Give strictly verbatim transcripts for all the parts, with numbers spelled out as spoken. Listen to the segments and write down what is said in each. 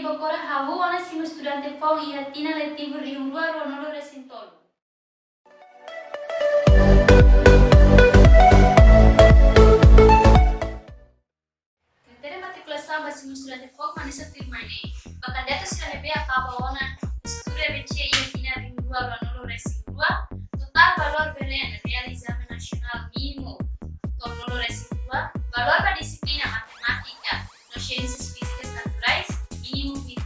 Agora ha'u ona simu estudante foun iha tinan letivu rihun rua ruanulu resin tolu. Kriteria matrikulasaun ba simu estudante foun hanesan tuirmai ne'e. Ba kandidatu sira ne'ebé akaba ona estudu M C iha tinan rihun rua ruanulu resin rua, totál valór belen reál ezame nasionál mínimu tolunulu resin rua, valór ba dixiplina matemátika no siénsias fízikas naturais mínimu vinte.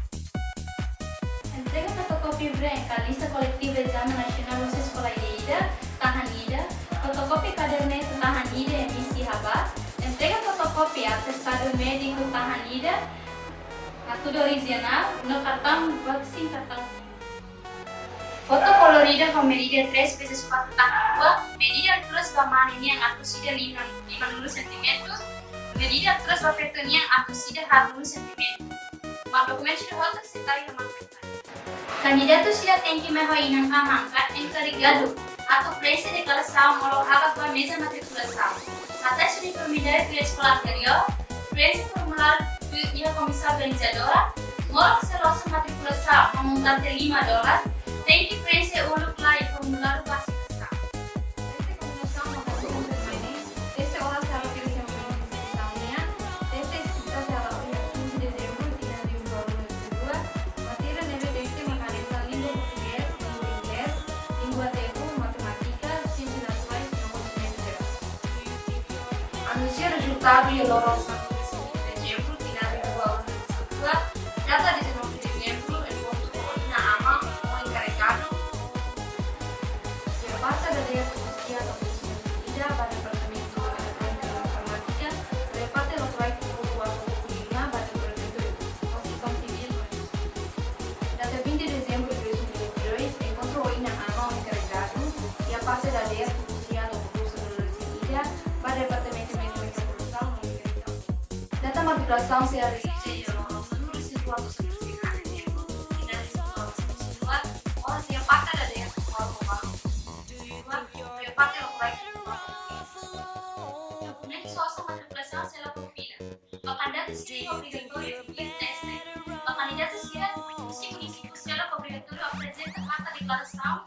Entrega fotokópia branka lista koletivu ezame nasionál husi eskola ida-idak tahan ida, fotokópia kadernu tahan ida M C habat, entrega fotokópia atestadu médiku tahan ida, hatudu orijinál, no kartaun vaksin, kartaun. Foto kolorida ho medida três vezes quatro tahan rua, medida altura ba mane nian atus ida lima, limanulu sentímetru, medida altura ba feto nian atus ida haatnulu sentímetru. Mak dokumentu sira hotu sei tau iha mak. Kandidatu sira tenke mai ho inan-aman ka enkarregadu atu prenxe deklarasaun molok hakat ba meza matrikulasaun. Hatais uniformidade tuir eskola anteriór, prenxe formuláriu tuir iha komisaun organizadora, molok sei loos matrikulasaun ho montante lima dolar, tenke prenxe uluk lai formuláriu partisipasaun. Teste kombinasaun no kombinasaun permanente, teste oral sei hala'o iha semana de inscrisaun nian, teste eskritu sei hala'o iha quinze de dezembro, tinan rihun rua ruanulu resin rua, matéria ne'ebé teste mak hanesan língua portugés, língua inglés, língua tempu, matemátika, siénsias naturais no koñesimentu jerál. Anunsia rezultadu iha loron sanulu resin ida dezembro, tinan rihun rua ruanulu resin rua, data dezanove dezembro, enkontru ho inan-aman ho enkarregadu. Iha parte dadeer tuku sia to'o tuku sia ida ba Departamentu Eletrónika no Informátika, iha parte lokraik tuku rua to'o tuku lima ba Departamentu Konstrusaun Sivíl no Indústria. Data vinte de dezembro de dois mil e vinte e dois, enkontru ho inan-aman ho enkarregadu, iha parte dadeer tuku sia to'o tuku sanulu resin ida ba Departamentu Mekanika Produsaun no Mekanika. Data matrikulasaun sei realiza iha loron sanulu resin rua to'o sanulu resin haat dezembro, tinan rihun rua ruanulu resin rua, oras iha parte dadeer tuku ualu to'o ualu, iha parte lokraik tuku ualu to'o ualu. Dokumentu sosa matrikulasaun sei la fó fila. Ba kandidatu sira obrigatóriu tuir teste. Ba kandidatu sira husi munisípiu seluk obrigatóriu aprezenta karta deklarasaun